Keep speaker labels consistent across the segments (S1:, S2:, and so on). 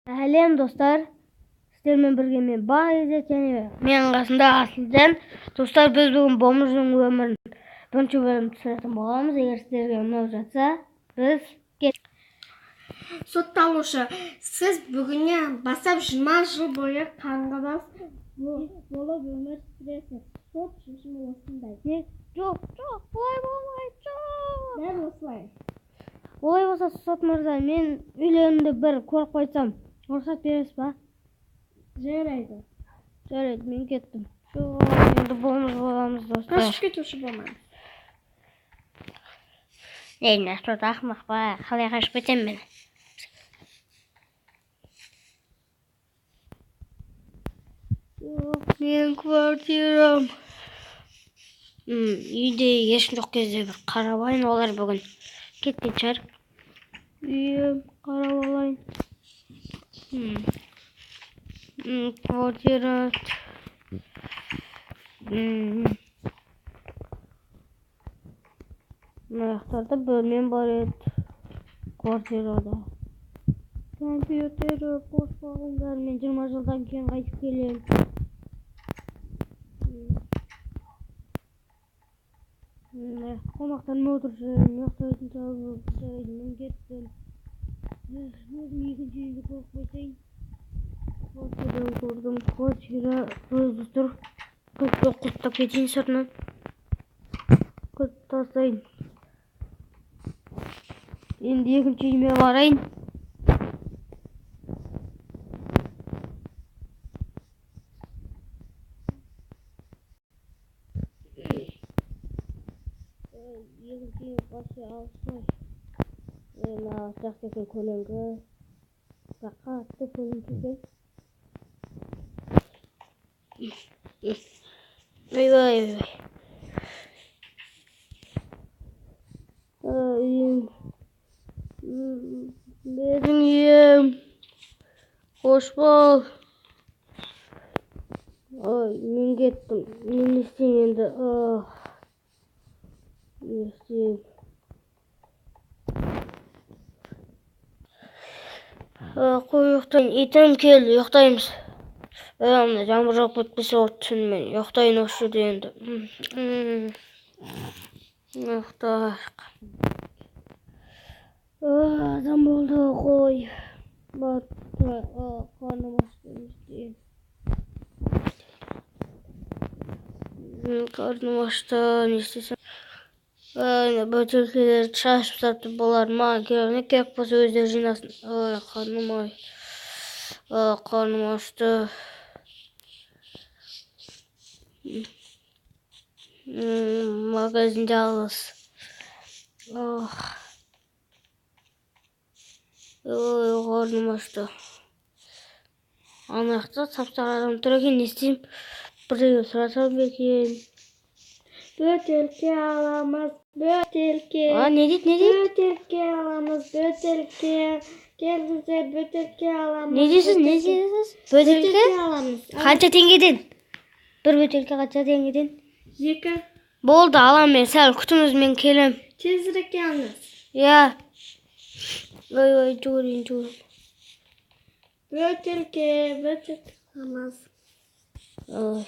S1: Сәлем, достар! Сіздермен бірге мен, Бағзет, және менің қасымда Асылжан. Достар, біз бүгін бомждың өмірін бірінші бөлім түсіретін боламыз. Егер сіздерге ұнап жатса, біз
S2: Сотталушы, сіз бүгіннен бастап 20 жыл бойы қаңғыбас болып өмір сүресіз. Сот шешімі осындай.
S1: Не? Жоқ, жоқ, бұлай болмайды, жоқ.
S2: Дәл осылай.
S1: Олай болса, сот мырза, мен үйлерімді бір көріп қойсам, рұқсат бересіз ба?
S2: Жарайды.
S1: Жарайды, мен кеттім. Жоқ, енді бомж боламыз, достар.
S2: Қашып кетуші болмаңыз.
S1: Ей, мына сот ақымақ па? Қалай қашып кетемін мен? Жоқ, менің квартирам. Үйде ешкім жоқ кезде бір қарап алайын, олар бүгін кеткен шығар. Үйім қарап алайын. Квартира. Мына жақтарда бөлмем бар еді квартирада. Компьютері қоспағандар, мен 20 жылдан кейін қайтып келемін. Қонақтармен отырып жүремін, ұйықтайтын жарайды, мен кеттім. Өзім екінші үйді көріп қойсайын. Квартираны көрдім, квартира өзі тұр. Кілтті құлыптап кетейін сыртынан. Кілт тастайын. Енді екінші үйіме барайын. Екінші үйім вообще алыс қой. Мына жақсы екен көлеңкі. Бірақ қатты көлеңкі екен. Ойбай, ойбай. Үйім. Менің үйім. Қош бол. Ой, мен кеттім. Мен не істеймін енді? Не істеймін? Қой, ұйықтайын. Итім, кел, ұйықтаймыз. Мына жаңбыр жауып кетпесе болды түнімен. Ұйықтайын осы жерде енді. Ұйықтайық. Адам болды ғой. Бар, қарным ашты, не істеймін? Қарным ашты, не істесем? Бөтелкелерді шашып тастапты бұлар. Маған керек не керек болса өздері жинасын. Ой, қарным ай. Қарным ашты. Магазинде алыс. Ох. Ой, қарным ашты. Ана жақта сап-сары адам тұр екен, не істеймін? Бірдеңе сұрасам ба екен?
S2: Бөтелке аламыз, бөтелке.
S1: А, не дейді, не дейді?
S2: Бөтелке аламыз, бөтелке. Келіңіздер, бөтелке аламыз.
S1: Не дейсіз, не дейсіз? Бөтелке?
S2: Бөтелке аламыз.
S1: Қанша теңгеден? Бір бөтелке қанша теңгеден?
S2: 2.
S1: Болды, аламын мен. Сәл күтіңіз, мен келем.
S2: Тезірек келіңіз.
S1: Иә. Ой, ой, жүгірейін, жүгірейін.
S2: Бөтелке, бөтелке аламыз.
S1: Ой.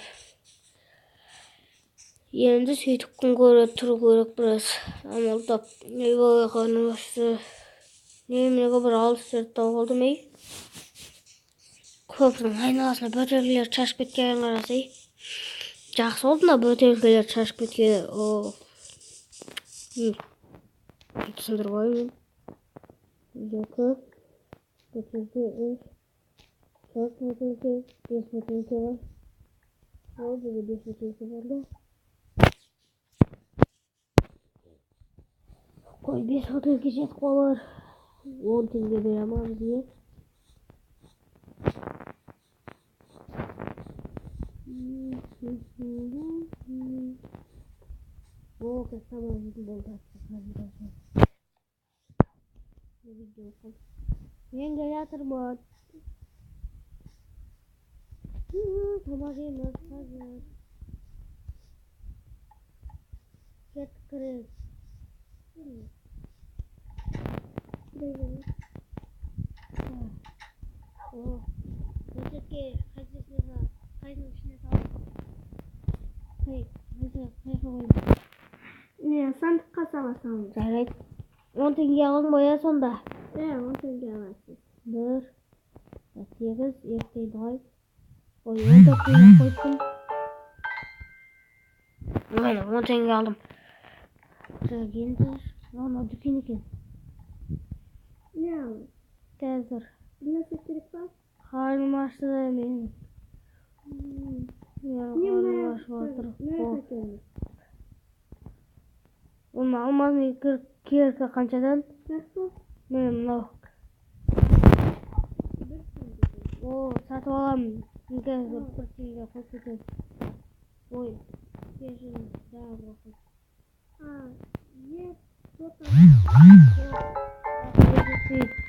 S1: Енді сөйтіп күн көре тұру керек біраз. Амалдап. Ойбай, қарным ашты. Неменеге бір алыс жерді тауып алдым, ей. Көпірдің айналасына бөтелкелер шашып кеткен қарасай. Жақсы болды мына бөтелкелер шашып кеткен. О. Түсіндіріп қояйын мен. 2 бөтелке, 3, 4 бөтелке, 5 бөтелке бар. О, бізде 5 бөтелке болды. Қой, 5 бөтелке жетіп қалар. 10 теңге бере ма бізге? О, тамақ жейтін болды. Мен келе жатырмын. Тамақ жейміз қазір. Кеттік, кірейік. О, өтетке қайсысына қайсының ішіне салайын? Қай, қайсы, қайға қояйын?
S2: Не, сандыққа саласың.
S1: Жарайды. 10 теңге алдың ба, иә, сонда?
S2: Иә, 10 теңге аласыз.
S1: 1, 8, 2 теңге ғой. Ой, 14 теңге қойыппын. Міне, 10 теңге алдым. Так, енді мынау дүкен екен.
S2: Не алдың?
S1: Қазір.
S2: Bir нәрсе керек па?
S1: Қарным ашты да менің. Менің
S2: Не,
S1: қарным
S2: мына
S1: ашып жатыр.
S2: мына
S1: О,
S2: әкеліңіз.
S1: Оны алмазный кирка қаншадан?
S2: Жақсы.
S1: Міне мынау.
S2: 1 теңге.
S1: О, сатып аламын. Мен қазір 1 теңге қойып кетемін. Ой, кешіріңіз, жаңа қойып.
S2: А, ет, тота.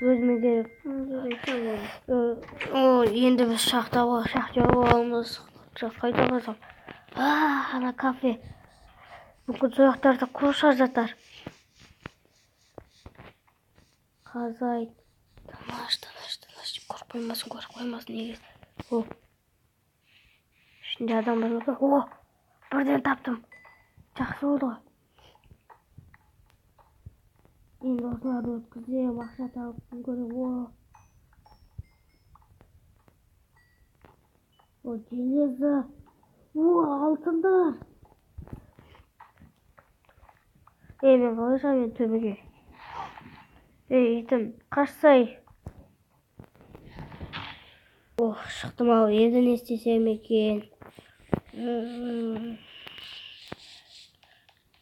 S1: Өзіме керек.
S2: Жарайды,
S1: О, енді біз шахтер боламыз. Қайда барсам? Ана кафе. Мүмкін сол жақтарда қоршар жатар. Қазай. Тыныш, тыныш, тыныш. Көріп қоймасын, көріп қоймасын егер. О. Ішінде адам бар ма екен? О, бірден таптым. Жақсы болды ғой. Енді осыларды өткіземін, ақша тауып күн көремін. О. О, железо. О, алтындар. Ей, мен қалай шығамын енді төбеге? Ей, итім, қашсай. Ох, шықтым ау, енді не істесем екен?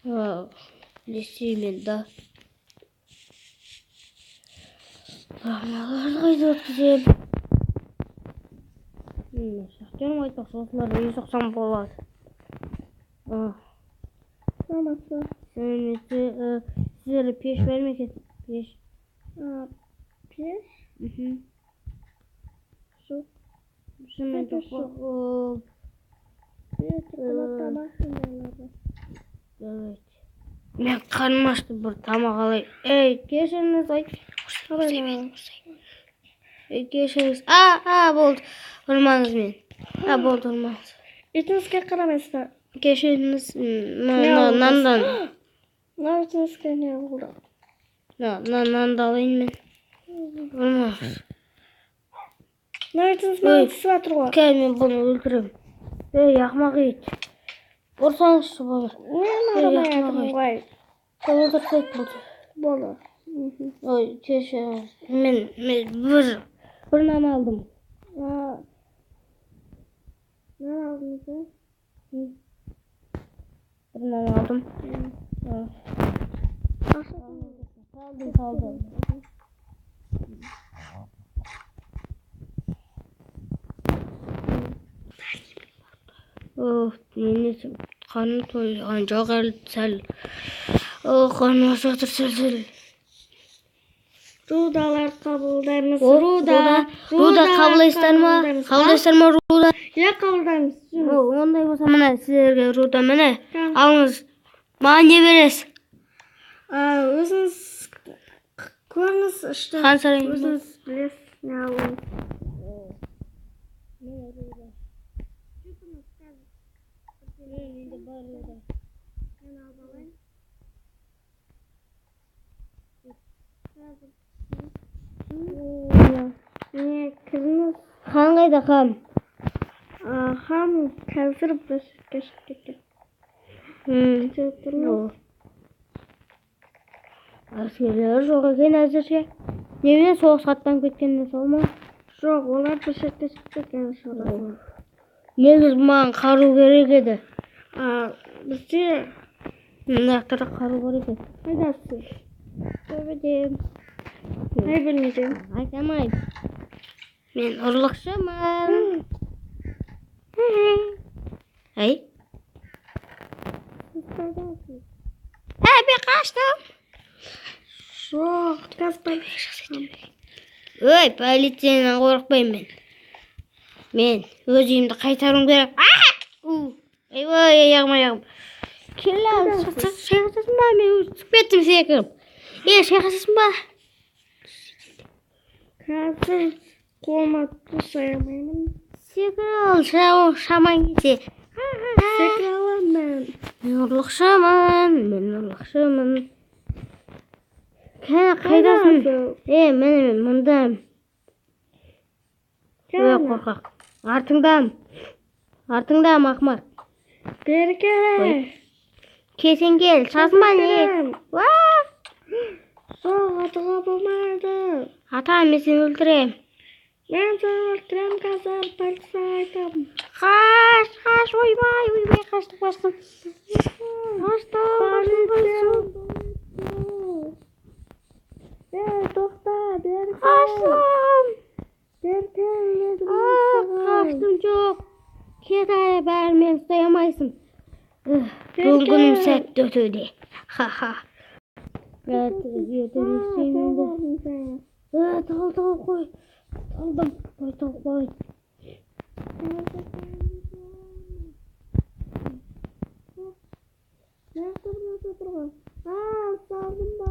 S1: Не істеймін енді? Мыналарды қайда өткіземін? Шахтерім айтпақшы, осыларды үй соқсам болады.
S2: Саламатсыз.
S1: Сәлеметсіз. Сіздерде пеш бар ма екен? Пеш.
S2: Пеш? Жоқ.
S1: Шынымен
S2: Пеш
S1: жоқ.
S2: жоқ. Тек қана тамақ сондайлар бар.
S1: Жарайды. Мен қарным ашты, бір тамақ алайын. Ей, кешіріңіз, ай. Ей, кешіріңіз. А, болды. Ұрмаңыз мен. А, болды, ұрмаңыз.
S2: Итіңізге қарамайсыз ба?
S1: Кешіріңіз,
S2: Не алдыңыз?
S1: нандан.
S2: Мынау итіңізге не болды?
S1: Мына нанды алайын мен. Ұрмаңыз.
S2: Мынау итіңіз
S1: Ой.
S2: маған түсіп жатыр ғой.
S1: Кәл, мен бұны өлтіремін. Ей, ақымақ ит. Ұрсаңызшы бұны.
S2: Мен
S1: Ей,
S2: ұрмай
S1: ақымақ
S2: жатырмын
S1: ит.
S2: ғой.
S1: Өлтірсек болды.
S2: Болды.
S1: Ой, кешіріңіз. Мен бір нан алдым.
S2: Нан алдыңыз ба?
S1: Бір нан алдым.
S2: Ақша
S1: Салдым, салдым. Ох, мен қарным тойған жоқ әлі сәл. О, қарным ашып жатыр сәл сәл.
S2: Рудалар қабылдаймыз.
S1: О,
S2: Руда.
S1: Руда қабылдайсыздар ма?
S2: Қабылдаймыз.
S1: Қабылдайсыздар ма руда?
S2: Иә, қабылдаймыз.
S1: О, ондай болса міне сіздерге руда міне.
S2: Tamam.
S1: Алыңыз. Маған не бересіз?
S2: Өзіңіз көріңіз ішті.
S1: Хан сарайын.
S2: Өзіңіз білесіз не алуыңыз.
S1: Міне руда. Менде бар руда.
S2: Мен алып алайын. Не, кіріңіз.
S1: Хан қайда, хан?
S2: Хан қазір бір жерге шығып кеткен. Күте тұрыңыз.
S1: Әскерлері жоқ екен әзірше. Немене соғысқа аттанып кеткенде сол ма?
S2: Жоқ, олар бір жерге шығып кеткен шарасы.
S1: Негізі маған қару керек еді.
S2: Бізде
S1: Мына жақта қару бар екен.
S2: қайдасыз?
S1: Төбеде.
S2: Қай бөлмеде?
S1: Айта алмаймын. Мен ұрлықшымын. Ай.
S2: Сіз қайдасыз?
S1: Әй, мен қаштым.
S2: Жоқ, қазір.
S1: Ой, полициядан қорықпаймын мен. Мен өз үйімді қайтаруым керек. Ойбай, аяғым, аяғым. Кел, шайқасасың ба? Мен түсіп кеттім секіріп. Е, шайқасасың ба?
S2: Қазір Қолыма ұстай алмаймын.
S1: Секіре ал, шамаң келсе.
S2: Секіре аламын мен.
S1: Мен ұрлықшымын, мен ұрлықшымын. Кәне, қайдасың? Е, міне мен мындамын. Ой, қорқақ. Артыңдамын. Артыңдамын, ақымақ.
S2: Бері кел.
S1: Келсең кел, шығасың ба не? Уа!
S2: Жоқ, атуға болмайды.
S1: Ата, мен сені өлтіремін.
S2: Мен сені өлтіремін қазір, полицияға айтамын.
S1: Қаш, қаш, ойбай, ойбай, қаштым, қаштым. Қаштым, қаштым, қаштым.
S2: Ей, тоқта, бері кел.
S1: Қаштым.
S2: Бері кел дедім
S1: А,
S2: саған.
S1: қаштым жоқ. Кет ай, бәрі мені ұстай алмайсың. Бүгін күнім сәтті өтуде. Ха-ха. Ертең не істеймін енді? Тығыл, тығыл, қой. Тығылдым. Қой, тығыл, қой.
S2: Мына бір нәрсе тұр ғой. А, ұсталдым ба?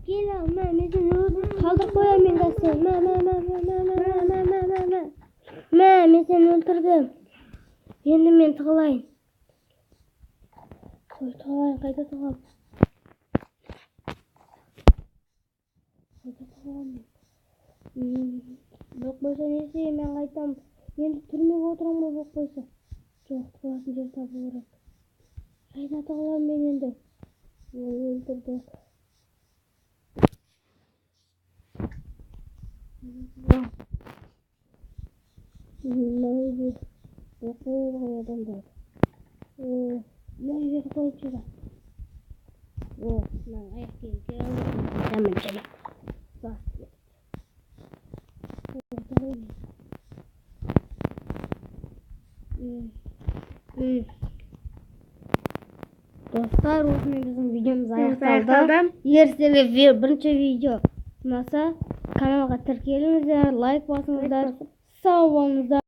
S1: Кел ал, мә, мен сені өзім қалдырып қоямын енді сен. Мә, мә, мә, мә, мә, мә, мә, мә, мә, мә. Мә, мен сені өлтірдім. Енді мен тығылайын. Қой, тығылайын, қайда тығыламын? Қайда тығыламын мен? Боқ қойса не істеймін, мен қайтамын. Енді түрмеге отырамын ғой боқ қойса. Жоқ, тығылатын жер табу керек. Қайда тығыламын мен енді? Мені өлтірді. Мына үйде боқ қояды ғой адамдар. Мына үйге қойып шығар. О, мына аяқ киім кие алмаймын. Жаман, жаман. Бас. Достар, осымен біздің видеомыз аяқталды.
S2: Аяқталды.
S1: Егер сіздерге бірінші видео ұнаса, каналға тіркеліңіздер, лайк басыңыздар. Сау болыңыздар.